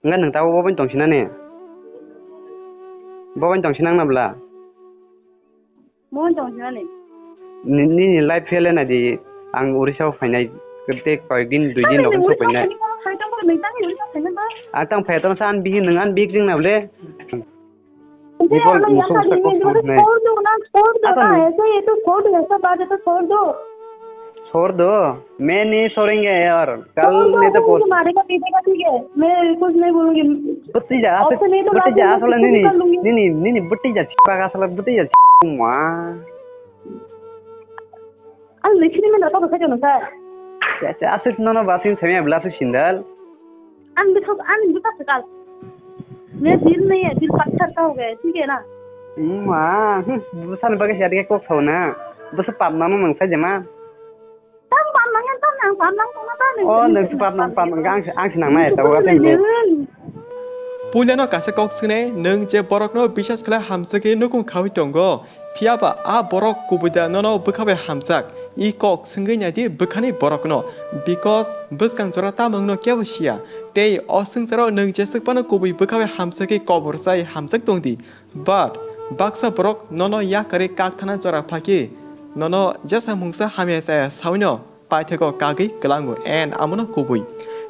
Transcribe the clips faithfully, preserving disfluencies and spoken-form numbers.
Hwnba nwng tabuk bo bai tongsinani? Bo bai tongsinang na bwla? Mo tong sinani. Ni, nini life fail na di, ang Orissa o phainai, tei koyek din, dui din rok sok phainai. Ang tang phai tong sa, an bihi nwng, an bik jing na ble. Bipol musuk sa kok song nai. छोड़ दो ना, छोड़ दो ना, ऐसे ये तो छोड़ दो, ऐसा बात है तो छोड़ दो। छोड़ दो, मैं नहीं छोड़ेंगे यार। कल छोड़ दो, नहीं तो अभी पोस्ट मुझे मारेगा, पीटेगा, ठीक है? मैं कुछ नहीं बोलूंगी। Bwtwi ja, आपसे नहीं तो बwtwi बात ja, नहीं, aswk मैं nini, कर लूंगी। Nini, nini bwtwi ja, chipaka aswk bwtwi ja, ma. Ang lichini men rata bwkha jono sir. Cha, cha, aswk nono basing themya bwla aswk sindal. Ang bwkha, ang bwkha sakal. मैं दिल नहीं है, दिल पत्थर का हो गया है, ठीक है ना? Ma, bwsani bagwi se adike kok sao na. Bwsa pap nano nang sai jema. Tang pam nang yan, tang nang pam nang tong na tang nang. Oh, nang si pam nang pam nang, ang si, ang si nang nai, tabo ka tang. Puilano kaisa kok swngnai, nwng je borokno bisas khlai hamsagwi nukung khaui tongo, phiyaba a borok kubui da nono bwkha bai hamjak? I kok swngwi naidi bwkhani borokno, because bwskang jora tamo wngno kebo siya. Tei o swngcharo nwng jeswk phano kubui bwkha bai hamsagwi kobor chai hamjak tongdi. But baksa borok nono yakarwi kakthana jora phakhe, nono jesa mungsa hamya chaya sawino paithego kagwi kwlango, and amono kubui.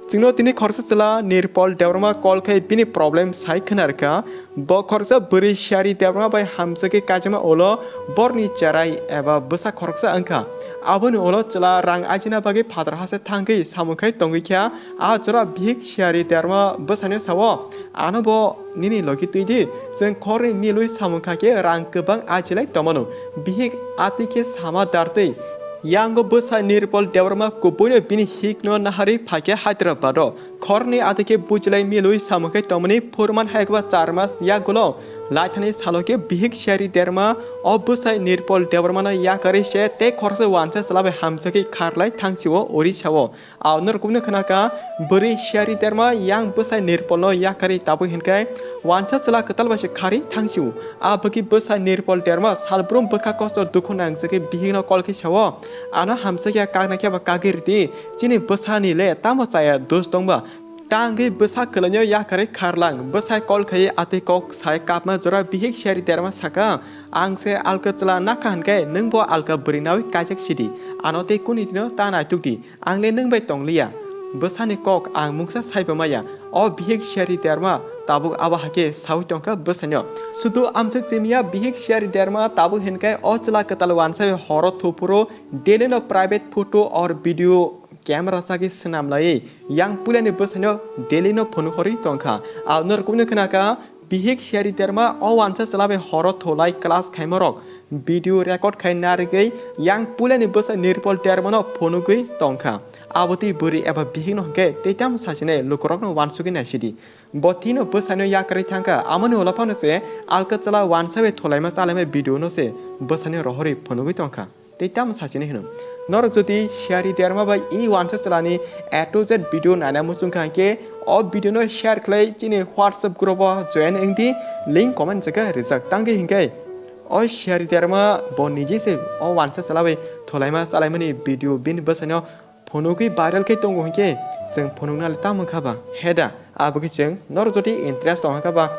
Chwngno tini khoroksa chwla Nirpol Debbarma call khai bini problem sai khna rwkha. Bo khoroksa bwrwi Siyari Debbarma bai hamsagwi kaijakma ulo borni cherai eba bwsa khoroksa wngkha. Aboni ulo chwla rang ajina bagwi phatar hase thangwi samung khai tongwi kha. A jora bihik Siyari Debbarma bwsano sao, ano bo nini logi twi di, chwng khorni milwi samung kha khe rang kwbang ajilai tongmano. Bihik atwi khe sama dartwi. Yango bwsa Nirpol Debbarma kubuino bini hikno naharwi phaikhe Hyderabado. Khorni atwi khe bujilai milwi samung khe tongmani phurman hai khe ba char mas yagulo. Laithani salo khe bihik Siyari Debbarma o bwsai Nirpol Debbarmano yakarwi se tei khoroksa wansa chwla bai hamjagwi kharlai thangsio Orissa o. Aonor kubuni khna kha, bwrwi Siyari Debbarma yang bwsai Nirpolno yakarwi tabwi hinkhe wansa chwla kwtal bai se kharwi thangsio. A bwkhi bwsai Nirpol Debbarma salbrum bwkha kosto dukhu nangjagwi bihikno call khe sao, ano hamjakya kakna khe ba kagwi rwdi, chini bwsani le tamo chaya dos tongba? Tangwi bwsa kwlaino yakarwi kharlang, bwsai call khai atwi kok sai kapma jora bihik Siyari Debbarma saka, ang se alka chwla nakha hinkhe nwngbo alka bwrwi nawi kaijak sidi, ano tei kuni dino ta naitukdi. Ang le nwng bai tong liya. Bwsani kok ang mungsa sai bo maya. O bihik Siyari Debbarma tabuk abo hai khe saui tong kha bwsaino. Sudu amswk simiya bihik Siyari Debbarma tabuk hinkhe o chwla kwtal wansa bai horo thuphuru daily no private photo or video camera chagwi swnam laiwi yang puilani bwsaino daily no phunuk horwi tong kha. Aonor kubuni khna kha, bihik Siyari Debbarma o wansa chwla bai horo thulai class khaimorok video record khai narigwi yang puilani bwsa Nirpol Debbarmano phunugwi tongkha. Abotwi bwrwi eba bihikno hwnkhe tei tamo sachinai lukurokno uansugwi naisidi. Bo tino bwsaino yakarwi thangkha, amoni ulo phano se alka chwla wansa bai thulaima chalaima video no se bwsaino rohorwi phunugwi tongkha. Tei tamo sachini hino. Norok jodi Siyari Debbarma bai i wansa chwlani A to Z video naina muchung kha hinkhe o video no share khlai chini WhatsApp group o join wngdi, link comment jaga rijak tangwi hinkhe o Siyari Debbarma bo niji se o wansa chwla bai thulaima chalaimani video bini bwsaino phunugwi viral khe tongo hinkhe chwng phunukna le tamo kha ba? Heda, abo khe chwng norok jodi interest tong kha ba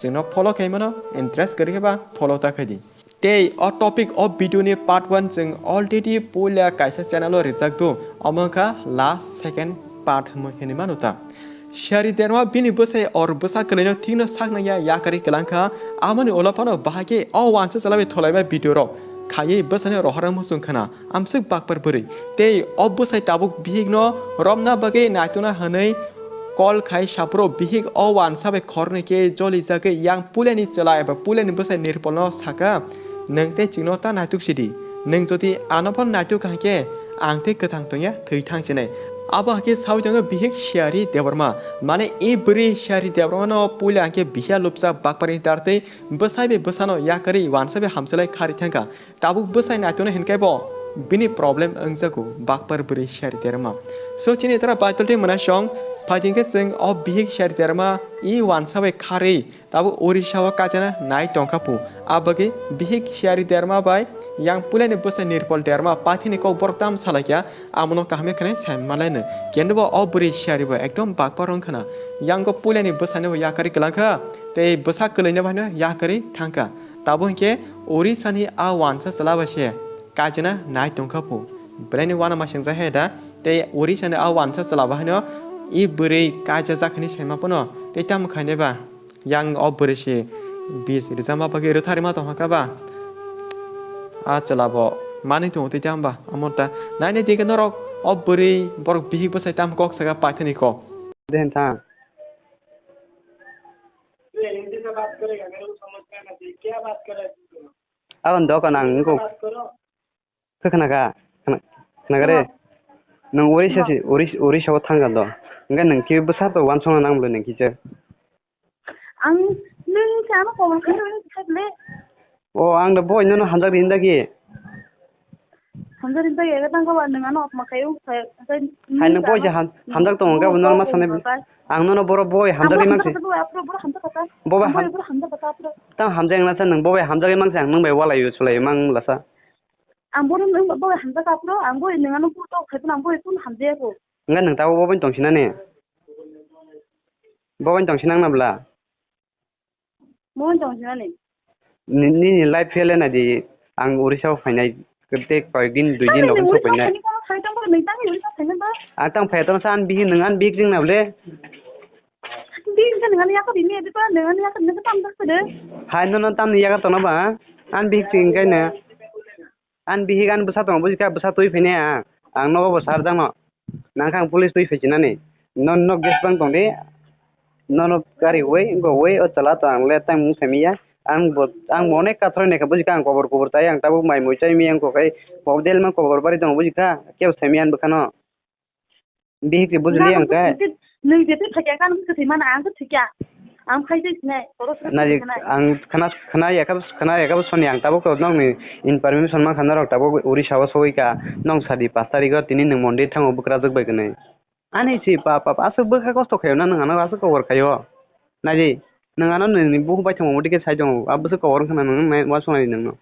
chwngno follow khai mano, interest kwrwi kha ba follow ta khai di. Tei o topic o video ni part one chwng already puila kaisa channel o rijak do, omo wngkha last second part hwnwi hinwi mano ta. Siyari Debbarma bini bwsai or bwsa kwlaino thikno sak nangya yakarwi kwlangkha, amoni ulo phano bahai khe o wansa chwla bai thulaima video rok khaiwi bwsano rohorna muchung khna amswk bakpar bwrwi. Tei o bwsai tabuk bihikno romna bagwi naitona hwnwi call khai saphuru bihik o wansa bai khorni khe jolijagwi yang puilani chwla eba puilani bwsai Nirpolno sakha, "Nwng tei chwngno ta naituk sidi. Nwng jodi ano phano naituk kha hinkhe ang tei kwthang tongya thwi thang sinai." Abo hakhe saui tongo bihik Siyari Debbarma. Mane i bwrwi Siyari Debbarmano puila hinkhe bihiya lupsa bakpari dartwi bwsai bai bwsano yakarwi wansa bai hamselai kharwi thangkha. Tabuk bwsai naitona hinkhe bo Bini problem wngjago bakpar bwrwi siyari derma. So chini tara Baitul tei mwnasong phaidi hwnkhe chwng o bihik siyari derma i wansa bai kharwi tabuk Orissa o kachana nai tongkha pu. Abagwi bihik siyari derma bai yang puilani bwsa Nirpol derma paithini kok borok tamo salaikya, amono kaham khe sai manlaino. Kendo bo o bwrwi siyari bo ekdom bakpar wngkhana. Yang o puilani bwsani bo yakarwi kwlangkha tei bwsa kwlwini bo haino yakarwi thangkha. Tabuk hwnkhe Orissani a wansa chwla bai se kachana nai tongkha pu. Belai ni uanama sengjakha da, tei Orissani a wansa chwla bo haino i bwrwi kaijajak hinwi saima phano tei tamo khainai ba yang o bwrwi se bis rijama bagwi rwtharima tongkha ba. A chwla bo manwi tongo tei tamo ba amo ta nainai di khe norok o bwrwi borok bihik bwsai tamo kok saka paithani kok. Dehen thang. Aboni dokan ang wngkuk. Khe khna kha? Khna-, khna kha re? Nwng Orissa si, Oris-, Orissa o thang kha do. Hwnkhe nwng khe bwsa to uansukna nang bwlwi nwng kisa? Ang nwng khe ano kobor khe nwng khe le. O, ang da boi nono hamjak ri hinda ki? Hamjak ri hinda ki, ega tang kha ba nwng ano apma khayo, khayo, khayo. Hai nwng boi se ham-, hamjak tongo khe bo nono ma sanai. Ang nono boro boi hamjak ri mang se. Bo bai ham-, tang hamjak wngna sa nwng bo bai hamjak ri mang se ang nwng bai walai o sulai mang lasa. Ang bono nwng bo hamjak aphuru, ang bo nwng ano bo tok khai phano ang bo kunu hamjaya kho. Wngkha nwng tabuk bo bai tongsinani? Bo bai tongsinang na bwla? Bo bai tongsinani. Ni-, nini life fail nai di, ang Orissa o phainai, tei koyek din, dui din rok wng sokphainai. Ang tang phai tong sa, ang bihik nwng, ang bihik jeng na bwle? Bihik wngkha nwng ani yakarwi maya diba, nwng ani yakarwi maya diba, tamo jak kwrwi. Hai nono tamni yakar tongna ba, ha? Ani bihik se wngkha na. Ani bihik ani bwsa tongo, bujikha, bwsa twi phainai ang. Ang nogo bo sarjakno. Nangkha ang police twi phaisinani. Nono nok jesbang tongdi. Nono gari ui, wngkha ui, o chwla to ang le tang mung saimanya. Ang bo, ang bo onek kathoroi naikha, bujikha, ang kobor kobor chai, ang tabuk mai mui chai miyang kok hai. Kok delma kobor bari tongo, bujikha, kebo saimanya ani bwkhano. Bihik se bujili ang khe. Nwng je twi phaikha khe ang khe thwi mano, ang khe thwikha. Ang phai twi sinai, oro sra. Naji, ang khna, khna yakha, khna yakha soni ang tabuk to nokni information mankha norok tabuk Orissa o sogwi kha. Nong sadi pash tarikh o tini nwng mondir thango bwkrajwk bai kwnwi. Ani si pa, pa, pa, aswk bwkha kosto khayo na nwng ano aswk kobor khayo. Naji, nwng ano nini bukhuk bai thangma mudi khe sai tongo, a bwswk kobor wngkha na nwng nai uansuknai nwngno.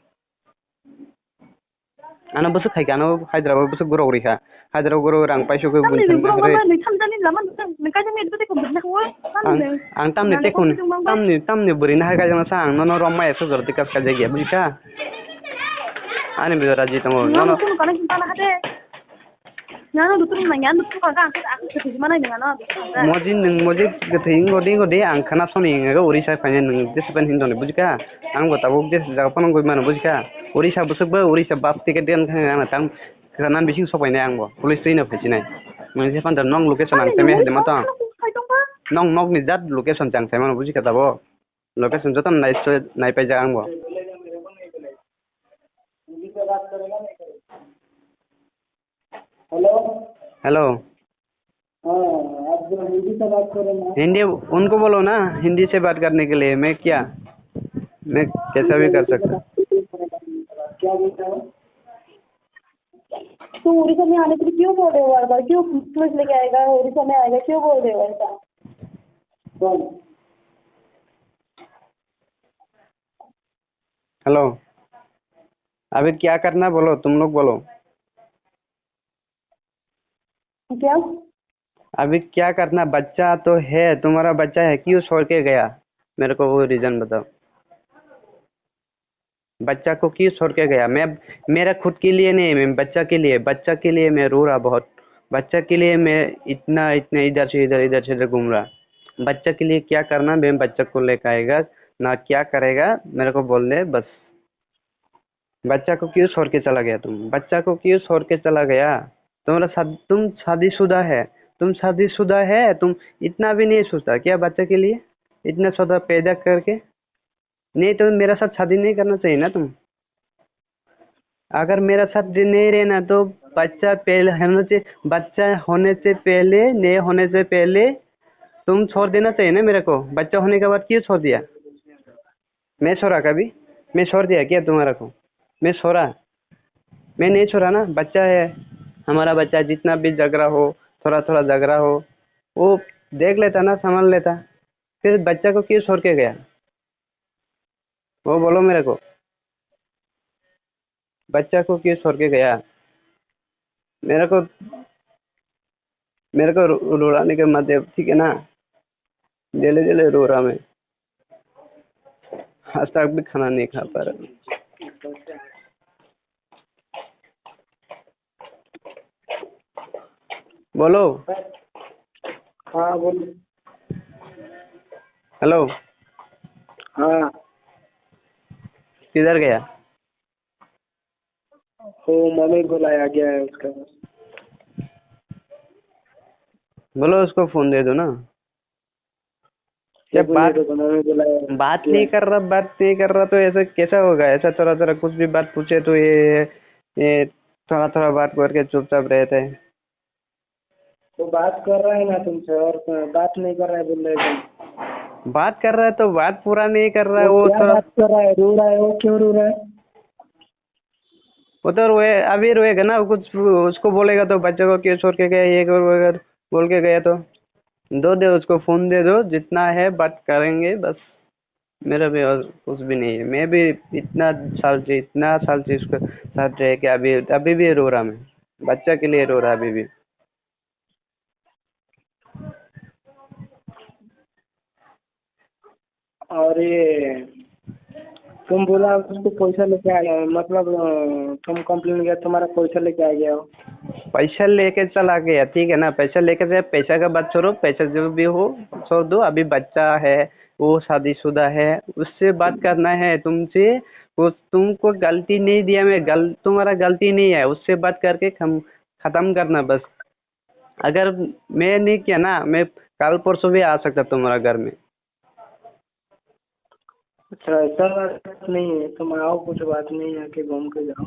Ano bwswk khai kha, ano Hyderabad bwswk borok rikha. Hyderabad borok rang paisugwi tamni buini nwng borok thangwi ma nwng thamjani lama nwng kaisa met bwtwi kok bwtwi nakhwui. Ang, ang tamni tekun, tamni, tamni bwrwi nahai kaijak sa ang nono romma ekso jora twi kas kaijak ya, bujikha? Ani bwrwi raji tongo, nono. Nono kunu kana chintana hade. Nono dutur nangya, dutur kaka ang khe, ang khe thwi manai nangya, no. Moji nwng moji kwthwi wngkha di, wngkha di, ang khna soni wngkha, Orissa phainai nwng discipline hindoni, bujikha? Ang bo tabuk je jaga phano wngwi mano, bujikha? Orissa bwswk bo, Orissa bus ticket gan khna ang tang khna bising sok painai ang bo, police twi no phaisinai. Nwng je panda nong location ang temi hai de ma tong. Nong nokni jat location chang sai mano, bujikha tabuk? Location joto nai, nai paijak ang bo. Hello. Hello. हाँ, आप जो हिंदी से बात कर रहे हैं ना? हिंदी उनको बोलो ना, हिंदी से बात करने के लिए। मैं क्या, मैं कैसा भी कर सकता। क्या बोलते हो? तू उड़ीसा में आने के लिए क्यों बोल रहे हो बार बार? क्यों पुलिस लेके आएगा, उड़ीसा में आएगा, क्यों बोल रहे हो ऐसा? कौन? हेलो, अभी क्या करना बोलो, तुम लोग बोलो। क्या? अभी क्या करना, बच्चा तो है, तुम्हारा बच्चा है, क्यों छोड़ के गया? मेरे को वो रीजन बताओ। बच्चा को क्यों छोड़ के गया? मैं, मेरा खुद के लिए नहीं, मैं बच्चा के लिए, बच्चा के लिए मैं रो रहा बहुत। बच्चा के लिए मैं इतना, इतना इधर से इधर, इधर से इधर घूम रहा। बच्चा के लिए क्या करना, मैं बच्चा को लेकर आएगा, ना क्या करेगा, मेरे को बोल दे बस। बच्चा को क्यों छोड़ के चला गया तुम? बच्चा को क्यों छोड़ के चला गया? तुम्हारा शाद-, तुम शादीशुदा है, तुम शादीशुदा है, तुम इतना भी नहीं सोचता क्या बच्चा के लिए? इतना सदा पैदा करके? नहीं तो मेरा साथ शादी नहीं करना चाहिए ना तुम। अगर मेरा साथ जे नहीं रहना तो बच्चा पहले होने से, बच्चा होने से पहले, नहीं होने से पहले तुम छोड़ देना चाहिए ना मेरे को। बच्चा होने के बाद क्यों छोड़ दिया? मैं छोड़ा कभी? मैं छोड़ दिया क्या तुम्हारा को? मैं छोड़ा? मैं नहीं छोड़ा ना, बच्चा है, हमारा बच्चा जितना भी झगड़ा हो, थोड़ा थोड़ा झगड़ा हो, वो देख लेता ना, संभाल लेता। फिर बच्चा को क्यों छोड़ के गया? वो बोलो मेरे को, बच्चा को क्यों छोड़ के गया? मेरे को, मेरे को रो-, रुलाने के मत दे, ठीक है ना? डेली डेली रो रहा मैं, आज तक भी खाना नहीं खा पा रहा। बोलो। हाँ, बोलो। हेलो। हाँ। किधर गया? वो मम्मी बुलाया गया है उसका। बोलो, उसको फोन दे दो ना। ये जब बोलिए बात, तो मम्मी बुलाया है। बात ये नहीं कर रहा, बात नहीं कर रहा, तो ऐसा कैसा होगा? ऐसा थोड़ा थोड़ा कुछ भी बात पूछे तो ये, ये थोड़ा थोड़ा बात करके चुपचाप रहते हैं। वो बात कर रहा है ना तुमसे, और बात नहीं कर रहा है बोल रहे थे। बात कर रहा है तो बात पूरा नहीं कर रहा है, वो वो क्या थोड़ा बात कर रहा है, रो रहा है, वो क्यों रो रहा है? वो तो रोए, अभी रोएगा ना, कुछ उसको बोलेगा तो बच्चे को क्यों छोड़ के गया, ये कर, वो कर, बोल के गया तो दो दे, उसको फोन दे दो, जितना है बात करेंगे बस। मेरा भी और कुछ भी नहीं है, मैं भी इतना साल से, इतना साल से उसके साथ रह के अभी, अभी भी रो रहा मैं, बच्चा के लिए रो रहा अभी भी। और ये तुम बोला उसको पैसा लेके आ गया, मतलब, अ, तुम कंप्लेन किया, तुम्हारा पैसा लेके आ गया हो। पैसा लेके चला गया, ठीक है ना, पैसा लेके जाए, पैसा का बात छोड़ो, पैसा जो भी हो छोड़ दो, अभी बच्चा है, वो शादीशुदा है, उससे बात करना है तुमसे। वो तुमको गलती नहीं दिया मैं, गल-, तुम्हारा गलती नहीं है, उससे बात करके खम-, खत्म करना बस। अगर मैं नहीं किया ना, मैं कल परसों भी आ सकता तुम्हारा घर में। अच्छा, ऐसा बात नहीं है, तुम आओ, कुछ बात नहीं है कि घूम के जाओ।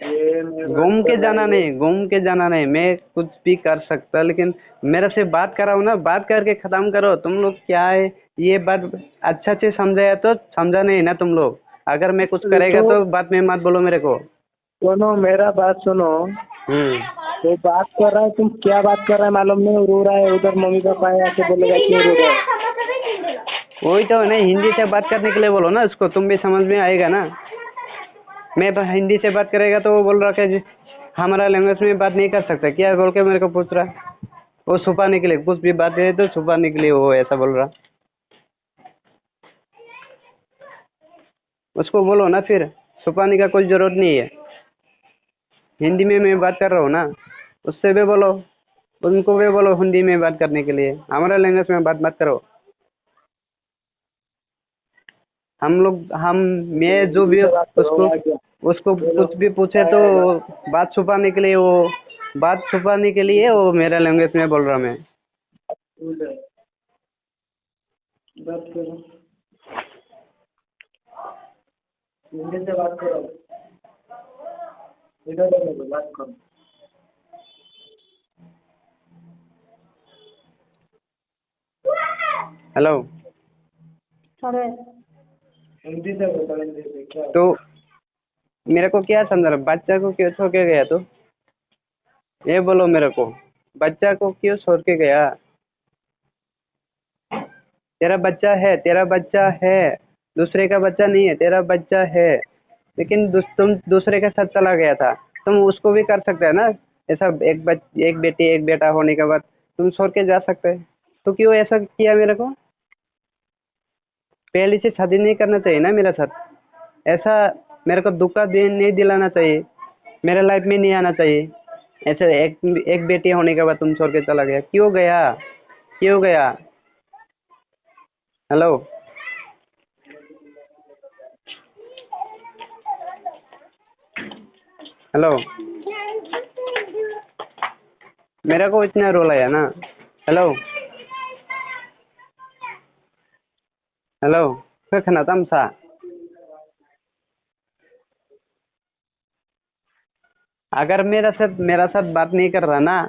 ये मेरा घूम के जाना नहीं, घूम के जाना नहीं, मैं कुछ भी कर सकता, लेकिन मेरे से बात कराओ ना, बात करके खत्म करो। तुम लोग क्या है, ये बात अच्छा से समझाया तो समझा नहीं ना तुम लोग। अगर मैं कुछ ये करेगा तो तो बाद में मत बोलो मेरे को। सुनो, मेरा बात सुनो। हम्म। वो बात कर रहा है, तुम क्या बात कर रहा है मालूम नहीं, रो रहा है, उधर मम्मी पापा है, ऐसे बोलेगा, क्यों रो रहा है? वही तो नहीं, हिंदी से बात करने के लिए बोलो ना उसको, तुम भी समझ में आएगा ना। मैं तो हिंदी से बात करेगा तो वो बोल रहा है कि हमारा लैंग्वेज में बात नहीं कर सकता क्या बोल के मेरे को पूछ रहा। वो छुपाने के लिए, कुछ भी बात है तो छुपाने के लिए वो ऐसा बोल रहा। उसको बोलो ना फिर, छुपाने का कोई जरूरत नहीं है। हिंदी में मैं बात कर रहा हूँ ना, उससे भी बोलो, उनको भी बोलो हिंदी में बात करने के लिए, हमारा लैंग्वेज में बात मत करो। हम लोग, हम, मैं जो भी उसको, उसको कुछ भी पूछे तो बात छुपाने के लिए वो, बात छुपाने के लिए वो मेरा लैंग्वेज में बोल रहा मैं। बात करो। हिंदी से बात करो। इधर देखो, बात करो। हेलो। अरे। हिंदी से बताओ, हिंदी से क्या? तो मेरे को क्या समझा रहा, बच्चा को क्यों छोड़ के गया तू? ये बोलो मेरे को, बच्चा को क्यों छोड़ के गया? तेरा बच्चा है, तेरा बच्चा है, दूसरे का बच्चा नहीं है, तेरा बच्चा है, लेकिन दूस-, तुम दूसरे के साथ चला गया था, तुम उसको भी कर सकते हैं ना। ऐसा एक बच-, एक बेटी एक बेटा होने के बाद तुम छोड़ के जा सकते हैं, तो क्यों ऐसा किया मेरे को? पहले से शादी नहीं करना चाहिए ना मेरा साथ। ऐसा मेरे को धोखा दे, नहीं दिलाना चाहिए, मेरे लाइफ में नहीं आना चाहिए। ऐसे एक, एक बेटी होने के बाद तुम छोड़ के चला गया, क्यों गया, क्यों गया? हेलो, हेलो, मेरा को इतना रोला है ना। हेलो, हेलो, खोना tamsa? अगर मेरा साथ, मेरा साथ बात नहीं कर रहा ना,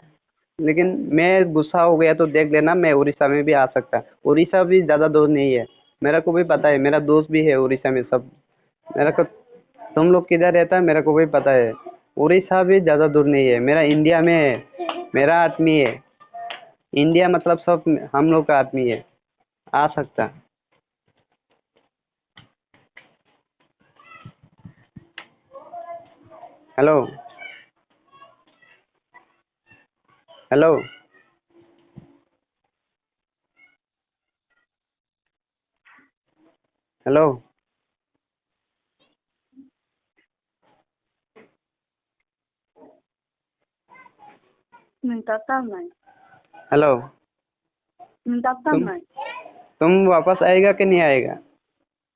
लेकिन मैं गुस्सा हो गया तो देख लेना, मैं उड़ीसा में भी आ सकता। उड़ीसा भी ज़्यादा दूर नहीं है, मेरे को भी पता है, मेरा दोस्त भी है उड़ीसा में सब। मेरे को तुम लोग किधर रहता है, मेरे को भी पता है। उड़ीसा भी ज़्यादा दूर नहीं है, मेरा इंडिया में है, मेरा आदमी है। इंडिया मतलब सब हम लोग का आदमी है, आ सकता। Hello, hello, hello. Nwng tak tak nai. Hello. Nwng tak tak तुम nai. तुम वापस आएगा कि नहीं आएगा?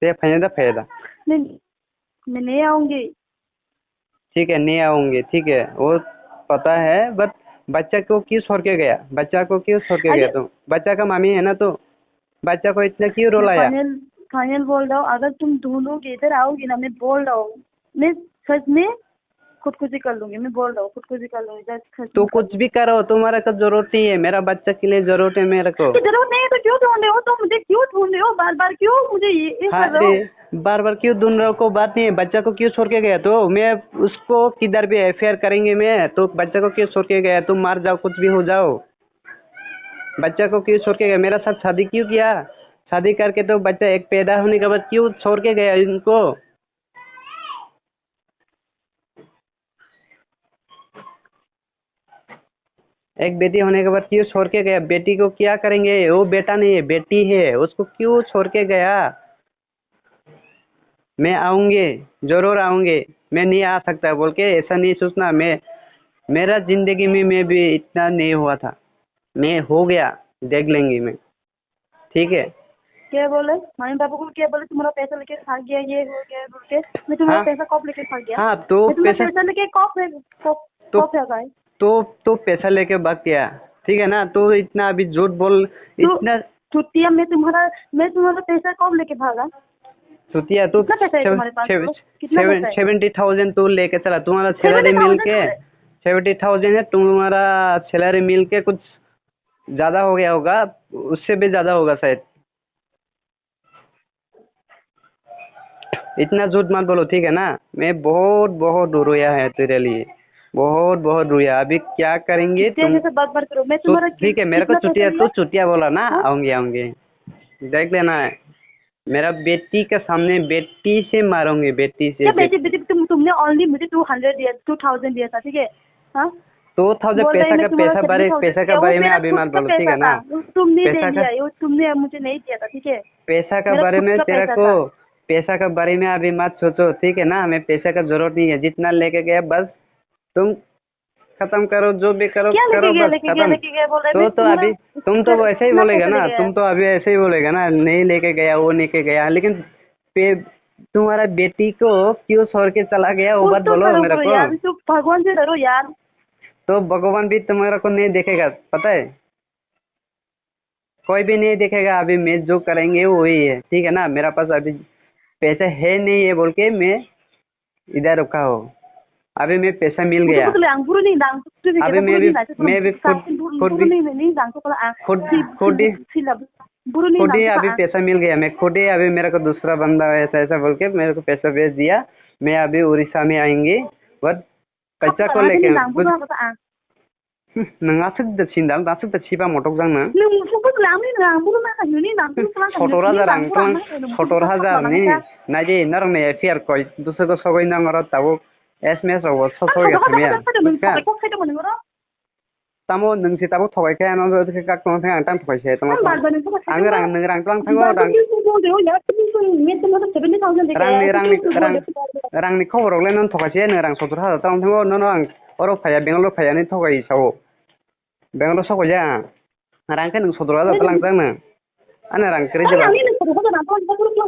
ते फायदा फायदा। नहीं, मैं नहीं आऊंगी। ठीक है, नहीं आऊंगी, ठीक है, वो पता है, but बच्चा को क्यों छोड़ के गया? बच्चा को क्यों छोड़ के गया अरे तुम? बच्चा का मामी है ना, तो बच्चा को इतना क्यों मैं रुलाया? फाइनल, फाइनल बोल रहा हूँ, अगर तुम दोनों के इधर आओगी ना, मैं बोल रहा हूँ, मैं सच में खुदकुशी कर लूंगी, मैं बोल रहा हूँ, खुदकुशी कर लूंगी, जस्ट सच तो में कर कुछ लूंगी। भी करो, तुम्हारा को जरूरत नहीं है, मेरा बच्चा के लिए जरूरत है मेरे को। तो जरूरत नहीं है तो क्यों ढूंढ रहे हो तुम मुझे, क्यों ढूंढ रहे हो बार बार, क्यों मुझे ये, ये हाँ कर रहे हो? अरे, बार बार क्यों ढूंढ रहे हो को बात नहीं है, बच्चा को क्यों छोड़ के गया तो? मैं उसको किधर भी एफआईआर करेंगे मैं, तो बच्चा को क्यों छोड़ के गया, तुम मर जाओ, कुछ भी हो जाओ, बच्चा को क्यों छोड़ के गया? मेरा साथ शादी क्यों किया? शादी करके तो बच्चा एक पैदा होने के बाद क्यों छोड़ के गया इनको? एक बेटी होने के बाद क्यों छोड़ के गया? बेटी को क्या करेंगे? वो बेटा नहीं है, बेटी है, उसको क्यों छोड़ के गया? मैं आऊंगी, जरूर आऊंगी, मैं नहीं आ सकता बोल के ऐसा नहीं सोचना। मैं, मेरा जिंदगी में मैं भी इतना नहीं हुआ था, मैं हो गया, देख लेंगे मैं। ठीक है। क्या बोले? मम्मी पापा को क्या बोले? तुम्हारा पैसा लेके भाग गया, ये हो गया बोल के। मैं तुम्हारा हाँ। पैसा कब लेके भाग गया? हाँ, तो मैं तुम्हारा पैसा पैसा लेके कब ले-, कब, तो, कब है भाई? तो, तो पैसा लेके भाग गया, ठीक है ना? तो इतना अभी झूठ बोल, तो इतना छुट्टियाँ मैं तुम्हारा, मैं तुम्हारा पैसा कब लेके भागा? छुट्टियाँ तो कितना पैसा है सेवन-, तुम्हारे पास सेवन-, तो? कितना सेवन-, पैसा है? सेवेंटी थाउजेंड तो लेके चला, तुम्हारा सैलरी सेवेंटी थाउजेंड मिलके, है? सेवेंटी थाउजेंड है, तुम्हारा सैलरी मिलके कुछ ज्यादा हो गया होगा, उससे भी ज्यादा होगा शायद। इतना झूठ मत बोलो, ठीक है ना? मैं बहुत, बहुत रोया है तेरे लिए, बहुत, बहुत रोया। अभी क्या करेंगे छुट्टियाँ तुम? जैसे बात मत करो। मैं तू, तुम्हारा ठीक है, मेरे को कितना छुट्टियाँ, पैसा तू लिया? छुट्टियाँ बोला ना, हाँ? आऊंगी, आऊंगी। देख लेना है, मेरा बेटी के सामने बेटी से मारूंगी, बेटी से, क्या बेटी, बेटी। बेटी, तुम, तुमने ओनली मुझे टू हंड्रेड दिया, टू थाउजेंड दिया था, ठीक है? हाँ? टू थाउजेंड बोल रहे हैं, पैसा मैं का, तुम्हारा पैसा बारे, सेवेंटी थाउजेंड पैसा का दिया, वो बारे में मेरा अभी खुद मत का बोलो, ठीक है पैसा ना? था, तुमने नहीं पैसा का दिया, ये वो तुमने मुझे नहीं दिया था, ठीक है? पैसा का मेरा बारे में खुद का तेरा पैसा को, था। पैसा का बारे में अभी मत सोचो, ठीक है ना? हमें पैसा का जरूरत नहीं है, जितना लेके गया बस तुम खत्म करो, जो भी करो, क्या लेके करो, गया, बस लेके गया, खत्म। लेके गया बोल रहे हैं, तो, मैं तो तुम्हारा अभी तुम तो खुद का वैसे ही इतना बोलेगा पैसा ना, लेके तुम गया। तो अभी ऐसे ही बोलेगा ना, नहीं लेके गया, वो लेके गया, लेकिन पे, तुम्हारा बेटी को क्यों छोड़ के चला गया, वो कुछ बात तो बोलो करो, मेरे करो को। यार, तो भगवान से डरो यार। तो भगवान भी तुम्हारा को नहीं देखेगा, पता है? कोई भी नहीं देखेगा, अभी मैं जो करेंगे वही है, ठीक है ना? मेरा पास अभी पैसा है नहीं है बोल के मैं इधर रुका हूँ। अभी मैं पैसा मिल मुझे गया। बोले, ang buru ni nang, tu ni अभी kena मैं buru भी, ni nang, मैं भी खुद, साथ में buru, खुद buru भी, ni, ni nang, तो बोला, आ, खुद, si, खुद si, ही, si lab, buru ni खुद nang, ही तो अभी आ। पैसा मिल गया, मैं खुद ही अभी मेरे को दूसरा बंदा है, ऐसा, ऐसा बोल के मेरे को पैसा भेज दिया। मैं अभी उड़ीसा में आएंगे, but पैसा को लेके, nang, buru nang, तो आ। Hmm, nwng aswk da sindal, aswk da siba motok jang nwng. Nwng musuk bwswla, ang nini nwng, ang buru nang, nini nwng, buru nang, sotor hajar nini ang nwng, tlang, buru nang, sotor hajar nini, nai di, norok ni F I R koi, dusra ko sogoi nang oro tabuk, S M S rok bo so sogoi kha maya. Kok khaito mani oro. Tamo nwng si tabuk thogai khe, ano kak tong thang ang tang thogai se tamo. Ang rang, nwng rang tlang thango, rang. Rang ni, rang ni, rang, rang ni khobor rok le nang thogai se, nwng rang sotor hajar tlang thango, nono ang oro phaiya, Bangalore phaiya ni thogai sao. Bangalore sokoi ya. Rang khe nwng sotor hajar tlang tang nwng. Ani rang kwrwi jeba. Ani sotor hajar rang tlang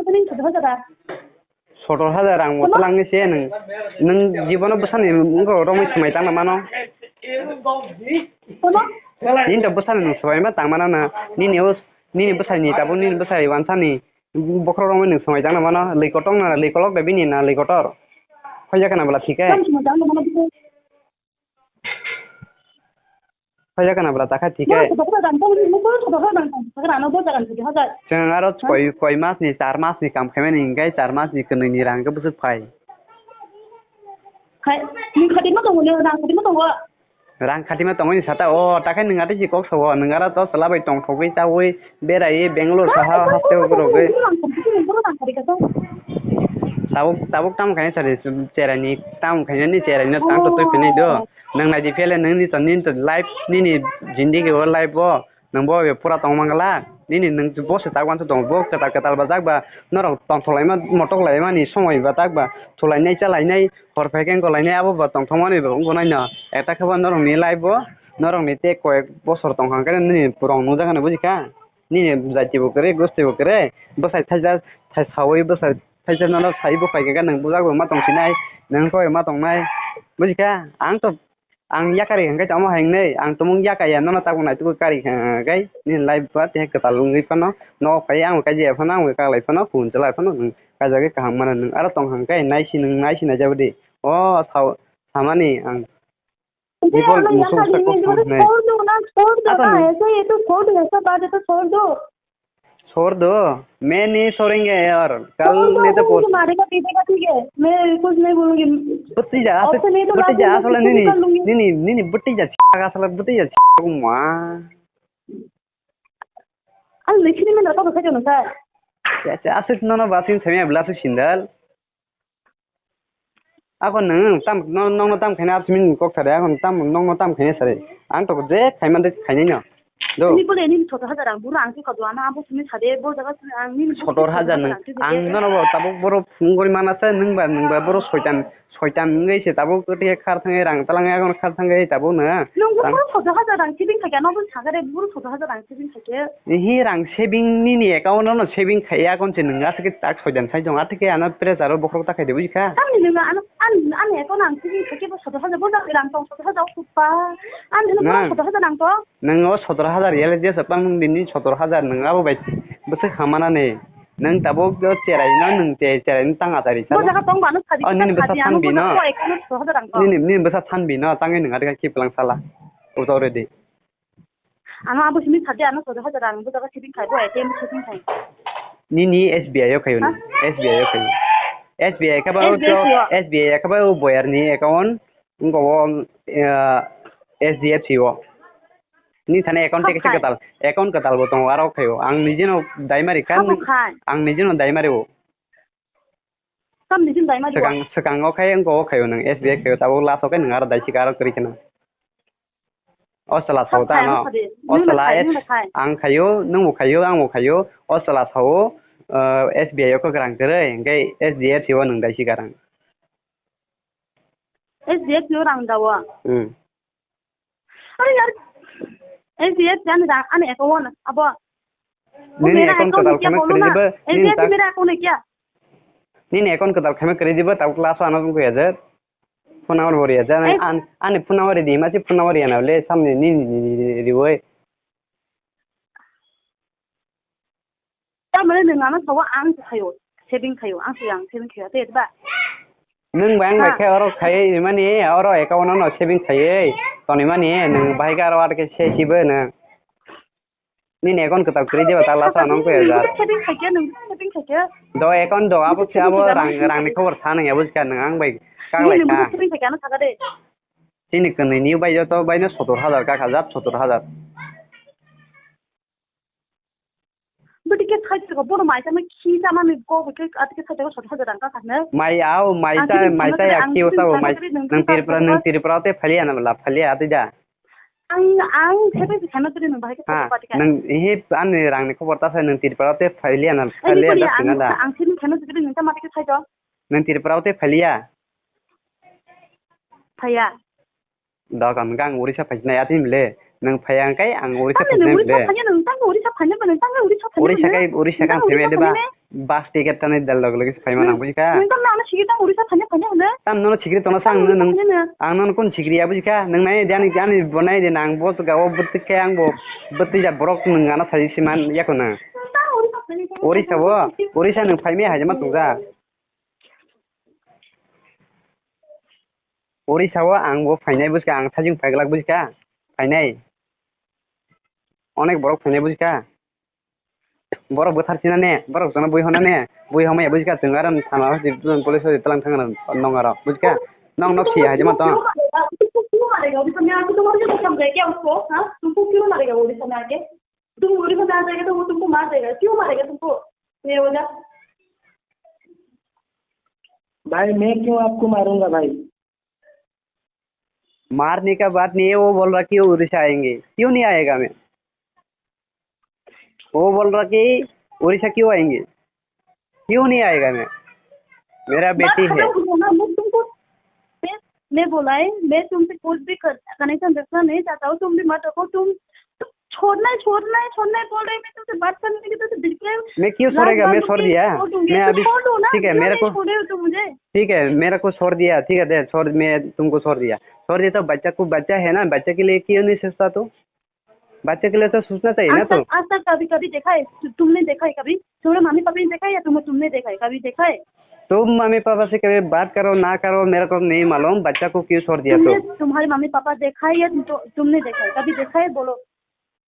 tang, sotor hajar. Sotor hajar rang bo tlang se nwng. Nwng jibono bwsani wngkha romwi swmai tang mano. Nini to bwsani nwng swmai ma tang mano na. Nini o, nini bwsani tabuk nini bwsai wansani. Bokhorok romwi nwng swmai tang mano. Lwi kotor na lwi kolok de bini na lwi kotor. Hoya kana bwla thik khe. Hoya kana bwla ta kha thik khe. Chwng aro koi, koi mas ni, char mas ni kam khaimani hingkhe char mas ni kwnwi ni rang khe bwswk phai. Hai, nwng khatima tongo, nwng rang khatima tongo. Rang khatima tongwi ni sata o, takhai nwng atwi si kok sao, nwng aro to chwla bai tongthogwi chaui beraiwi Bangalore saha hasteo rogwi. Rang khatima tongo, rang khatima tongo. Tabuk, tabuk tamo khaina sari, cheraini tamo khaina ni cheraino tang to twi phinai do. Nwng naidi phele nwng ni to, nini to life, nini jindigi o life o. Nwng bo pura tong mangla, nini nwng bo se tak uansuk tongo, bo kwtal kwtal ba jak ba norok tongthok laima motok laimani somoi ba tak ba thulainai chalainai hor phai khe wngkolainai abo ba tongthokmani bo wngkolaino. Eta khe bo norokni life bo norokni tei koyek bosor tongkha khe nini rong nukjakgani bujikha, nini jati bo kwrwi gosti bo kwrwi bwsai thaisa saui bwsai thaisa nono sai bo phai khe nwng bujak bo ma tongsinai, nwng koi ma tongnai bujikha. Ang to Ang yakarwi hwnkhe tamo hai wngnai, ang tumung yakaya, nono tabuk naitugwi karwi hwnkhe nini life ba tei kwtal wngwi phano, nogo phai ang kaijaya phano, ang kaklai phano, phone chalai phano, nwng kaijagwi kaham mano, nwng aro tong hwnkhe naisi, nwng naisi naijabadi. O sao samani ang. Bipol musuk sak kok hwnai. Asa ni. छोड़ दो ना, ऐसे ये तो छोड़ दो, ऐसा बात है तो छोड़ दो। छोड़ दो, मैं नहीं छोड़ेंगे यार, कल छोड़ दो, नहीं तो वो परसों। मुझे मारेगा पीटेगा, ठीक है, मैं कुछ नहीं बोलूंगी। Butija, ase, option नहीं तो ना butija, बोलूंगी, asal कुछ nini, नहीं कर लूंगी। Nini, nini butija, asal butija, ma. Al lekini men rata bwkha jono sa. Ase, ase, nono basin sami abla su sindal. Ako nwng tam, no-, nokno tam khaina absini kok sade, ako tam, nokno tam khaina sade. Ang to je khaima de khainai no. Do. Ani bole ani sotor hajar ang buru ang se kodo ano abo simi sade bo jaga simi ang nini sotor hajar nang ang nono bo tabuk boro phung gori mana se nwng ba, nwng ba boro soitan, soitan wngwi se tabuk tei khar thangwi rang talang ako khar thangwi tabuk no. Nwng bo boro sotor hajar rang sibing thakya no bo sagare boro sotor hajar rang sibing thakya. Hi rang saving nini account no saving khaiya kon se nwng aswk tak soitan sai jong athike ano pressure o bokhorok ta khaide bujikha. Tamni nwng ano An, ani account ang sini khe bo sotor hajar bo rang tong sotor hajar kupa. An hino bo sotor hajar ang tong. Nwng o sotor hajar yale je sapang nwng dini sotor hajar nwng abo bai bwswk hamana ni. Nwng tabuk o cherai no nwng che-, cherai no tang achari salo. Bo jaga tong bano sadi. Oh, nini bwsa thanbi no. Nini, nini bwsa thanbi no tangwi nwng adika kiplang sala. Uto ready. Ano abo simi sadi ano sodo hajar ang bo jaga sibing khai bo A T M sibing khai. Nini S B I o khayo ni. Ha? S B I o khayo. S B I khe ba o S B I o. S B I khe ba o boyar ni account wngko o, eh, H D F C o. Ni thani account tei kaisa kwtal, account kwtal bo tongo aro khayo. Ang nijeno daimari kha. Abo khai. Ang nijeno daimari o. Tamni sin daima diwa. Swkang, swkango khai wngko o khaio nwng S B I khaio, tabuk last o khe nwng aro daisika aro kwrwi kheno. O chwla sao ta ano. O chwla ang khaio, nwngbo khaio, angbo khaio. O chwla sao, uh, S B I o kwkhwrang kwrwi, hwnkhe H D F C o nwng daisika rang. S D F C o rang dawa. Hmm. अरे यार, S D F C ani da, ani account abo. Nini account kwtal khaima kwrwi diba, nini ta-, nini account khaima kwrwi diba, tabuk last o ano wngkha je. Phone number bo riya je, ani phone number ridi, masi phone number riya na le, samni nini riwi. Tamani nwng ano sawa ang se khaio, saving khaio, ang se ang saving khaio, tei ba? Nwng bai ang bai khe oro khai mani, oro account no saving khaiwi tonwi mani, nwng bahai khe aro aro khe se sibo nwng. Nini account kwtal kwrwi diba, ta last o ano wngkha jar. Saving khaikhe, nwng saving khaikhe. Do account do, abo se abo rang, rangni khobor sa nang ya, bujikha nwng ang bai kaklai kha. Nini saving khaikhe ano sakha de. Chini kwnwi ni bai joto bai no sotor hajar kakha jat, sotor hajar. Bwtwi khe thai thai bono mai tamo khi tamo ni go khe ati khe thai thai sot hajar rang ka kha ne. Mai au, mai ta, mai ta ya khi o sabo, nwng Tripura, nwng Tripura te phaliya na bla, phaliya ati da. Ang, ang thai thai khana tuli nwng bahai khe thai thai pati ka. Nwng hi ani rang ni khobor ta sai nwng Tripura te phaliya na, phaliya da sina da. Ang thini khana tuli nwng ta mati khe thai do. Nwng Tripura te phaliya. Phaya. Dok ang, ang Orissa phai sinai, atini le. Nwng phaya hwnkhe ang Orissa phai sinai le. Orissa phanya, nwng tang Orissa phanya, nwng tang Orissa phanya. Orissa kai, Orissa kang phai mede ba. Bus ticket tanai dal log log phai mana bujikha. Nwng tang ano sikri tang Orissa phanya, phanya hwno. Tam nono sikri tono sang nwng. Ang nono kun sikri ya bujikha. Nwng nai de ani, ani bo nai de nang bo ga o bwtwi khe ang bo bwtwi ja borok nwng ano sai siman yakono. Orissa bo, Orissa nwng phai me hai ma tongja. Orissa o ang bo phainai bujkha, ang sajing phaiglak bujkha, phainai. Onek borok phainai bujkha. Borok bwthar sinane, borok jono bui honane, bui homaya bujkha, chwng aro thana hosi police hosi tlang thang nong aro, bujkha. Nang nok siya haja ma to. तुमको क्यों मारेगा? तुमको क्यों मारेगा उड़ीसा में आके? तुमको क्यों मारेगा उड़ीसा में आके? तुम उड़ीसा में आ जाएगा तो वो तुमको मार देगा। क्यों मारेगा तुमको ये वाला? भाई, मैं क्यों आपको मारूंगा भाई? मारने का बात नहीं है, वो बोल रहा कि वो उड़ीसा आएंगे। क्यों नहीं आएगा मैं? वो बोल रहा कि उड़ीसा क्यों आएंगे? क्यों नहीं आएगा मैं? मेरा बेटी है। मैं तुमको, मैं, मैं बोला है, मैं तुमसे कुछ भी कर, कनेक्शन रखना नहीं चाहता हूँ, तुम भी मत रखो, तुम, तुम छोड़ना है, छोड़ना है, छोड़ना है बोल रहे हैं, मैं तुमसे बात करने की तो बिल्कुल मैं क्यों छोड़ेगा? मैं छोड़ दिया। मैं अभी, ठीक है, मेरे को छोड़ दिया, ठीक है, मेरे को छोड़ दिया, ठीक है, दे, छोड़, मैं तुमको छोड़ दिया। छोड़ दिया तो बच्चा को, बच्चा है ना, बच्चा के लिए क्यों नहीं सोचता तू? बच्चे के लिए तो सोचना चाहिए ना। आज तक, आज तक कभी, कभी देखा है? तु-, तुमने देखा है कभी? तुम्हारे मम्मी पापा ने देखा है या तुम, तुमने देखा है? कभी देखा है? तुम मम्मी पापा से कभी बात करो ना करो, मेरे को नहीं मालूम, बच्चा को क्यों छोड़ दिया तुमने, तुम? तुम्हारे मम्मी पापा देखा है या तुम, तो, तुमने देखा है? कभी देखा है, बोलो।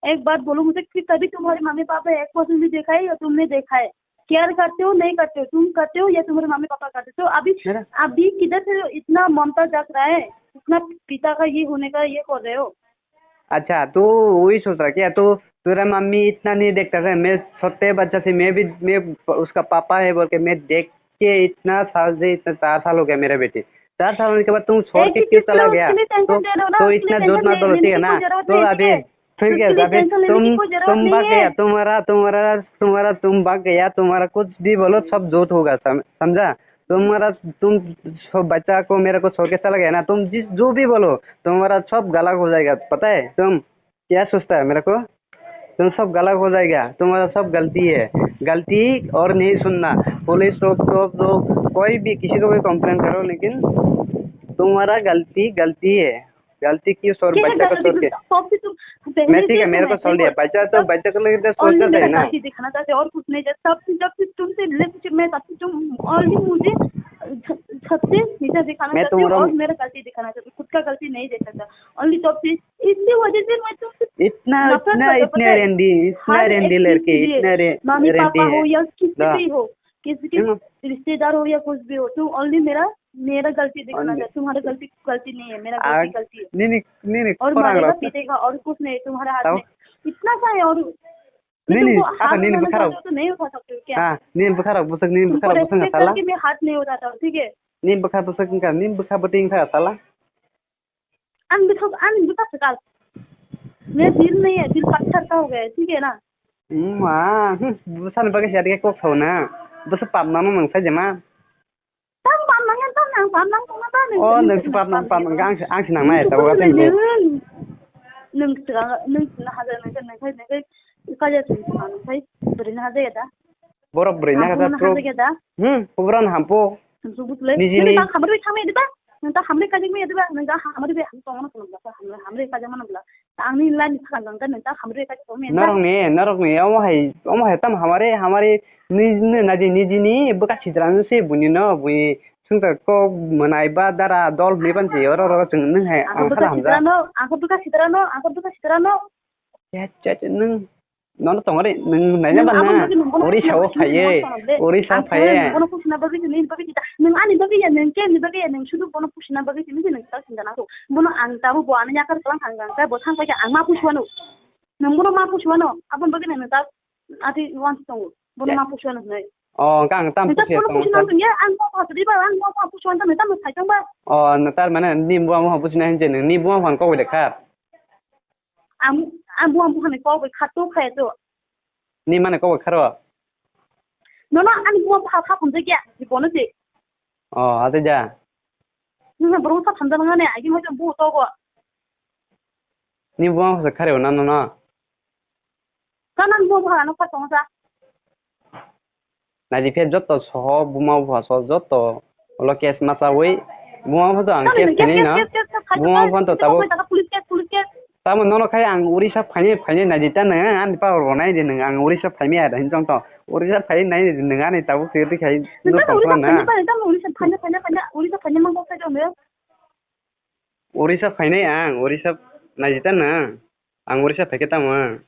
एक बात बोलो मुझे कि कभी तुम्हारे मम्मी पापा एक परसेंट भी देखा है या तुमने देखा है? केयर करते हो, नहीं करते हो? तुम करते हो या तुम्हारे मम्मी पापा करते हो? तो अभी, मेरा अभी किधर से इतना ममता जाग रहा है, इतना पिता का ये होने का ये कर रहे हो? अच्छा, तू वही सोच रहा क्या? तू, तेरा मम्मी इतना नहीं देखता है? मैं छोटे बच्चा से, मैं भी, मैं उसका पापा है बोल के मैं देख के इतना साल से, इतना चार साल हो गया मेरा बेटी। चार साल होने के बाद तुम छोड़ के क्यों चला गया? तो, तो इतना जोर मत बोलो, ठीक है ना? तो अभी, ठीक है, अभी तुम, तुम भाग गया, तुम्हारा, तुम्हारा, तुम्हारा, तुम भाग गया, तुम्हारा कुछ भी बोलो, सब झूठ होगा, सम-, समझा? तुम्हारा, तुम सब बच्चा को, मेरे को छोड़ के चला गया ना, तुम जिस, जो भी बोलो, तुम्हारा सब गलत हो जाएगा, पता है? तुम क्या सोचता है मेरे को? तुम सब गलत हो जाएगा, तुम्हारा सब गलती है, गलती और नहीं सुनना। पुलिस लोग, तो, तो कोई भी किसी को भी कंप्लेन करो, लेकिन तुम्हारा गलती, गलती है। गलती क्यों छोड़, बच्चा को छोड़ के? मैं, ठीक है, मेरे को छोड़ दिया, बच्चा तो, बच्चा को लेकर सोचना चाहिए ना। गलती दिखाना चाहते और कुछ नहीं, जब सबसे, जब से तुमसे रिलेशनशिप में, तब से तुम ओनली मुझे सबसे नीचा दिखाना चाहते हो और मेरा गलती दिखाना चाहते हो, खुद का गलती नहीं देख सकता। ओनली जब से इतनी वजह से मैं तुमसे इतना, इतना, इतना रेंडी, इतना रेंडी लड़के, इतना रे-, मम्मी पापा हो या किसी भी हो, किसी के रिश्तेदार हो या कुछ भी हो, तुम ओनली मेरा, मेरा गलती दिखाना चाहते, तुम्हारा गलती, गलती नहीं है, मेरा गलती, गलती है। नहीं, नहीं, नहीं, नहीं, और मारेगा, पीटेगा और कुछ नहीं तुम्हारे हाथ में। इतना सा है और नहीं, नहीं, तुमको हाथ उठाना चाहते हो तो नहीं उठा सकते हो क्या? हाँ, नहीं, बुखार, बुसक, नहीं, बुखार, बुसक, साला। मैं हाथ नहीं उठाता हूँ, ठीक है? नहीं, बुखार, बुसक, नहीं, बुखार, बटिंग था, साला। Ang bwkha, ang bwkha swkal. मैं दिल नहीं है, दिल पत्थर का हो गया है, ठीक है ना? Ma, hmm, bwsani bagwi siya dikhe kok sao na. Bwsa pap nangno nang sai jema. Tam pap nang, tam nang, pap nang tongna ba nang. Oh, nang si pap nang, pap nang, ang si, ang si nang nai, tabo ka tengbo. Nang, nang, nang, nang, nang, nang, nang, nang, kaya sing nang sai, bwrwi na haja ya da. Borok bwrwi na haja pro. Hmm, kubran hampo. Niji ni. Nang ta hamri kajak maya diba, nang ta hamri kajak maya diba, nang ta hamri be hamri tongmano phunukla, hamri, hamri kajak mano bla. Ta angni line phang nang ta nang ta hamri kajak tongmaya diba. Norok ni, norok ni, omo hai, omo hai tam hamari, hamari ni, ni, naji, niji ni bwkha sidrang se buni no, bui sungsa kok mwnai ba dara dol hwnwi ban se oro oro chwng nung hai ang khala hamjak. Ang bwkha sidrano, ang bwkha sidrano, ang bwkha sidrano. Ya, cha, cha, nung. Nono tongori, nwng naina ba na? Orisa o phaiye, Orisa phaiye. Bono puchina bagwi sini bagwi sita. Nwng ani bagwi ya, nwng kemni bagwi ya, nwng sudu bono puchina bagwi sini nwng ta sinda nangkho. Bono ang tabuk bo ani yakar tlang thang thang ta bo thang paikha ang ma puchwano. Nwng bono ma puchwano, aboni bagwi nwng ta ati wansi tongo. Bono ma puchwano hwnwi. Oh, kang tam puchya tongo. Ang ma puchwano, ang ma puchwano ta nwng ta nwng sai thang ba. Oh, nwng tar mane ni bo ma puchina hinje nwng ni bo ma phan kok bai kha. Ang, ang buang buang ni kok bai kha to kha to. Ni mane kok bai kharo? Nono ani buang buang kha phunjak ya, ni bono se. Oh, ate ja. Nung borok sa thamda nang ne, agi mo buang to go. Ni buang sa khare na no no. Ka nang buang buang no kha tong sa. Naidi phe joto soho buma bupha so joto ulo case masawi buma bupha to ang case khainai no. Buma bupha to tabuk. Police case, police case. Tamo nono khai ang Orissa phainai phainai naidi ta nang ani power bo naidi nang ang Orissa phaimai ada hinjong to. Orissa phainai naidi nang ani tabuk se khai no tong na. Orissa phainai phainai phainai Orissa phainai mang kok khai jong. Orissa phainai ang Orissa naidi ta nang. Ang Orissa phaikhe tamo?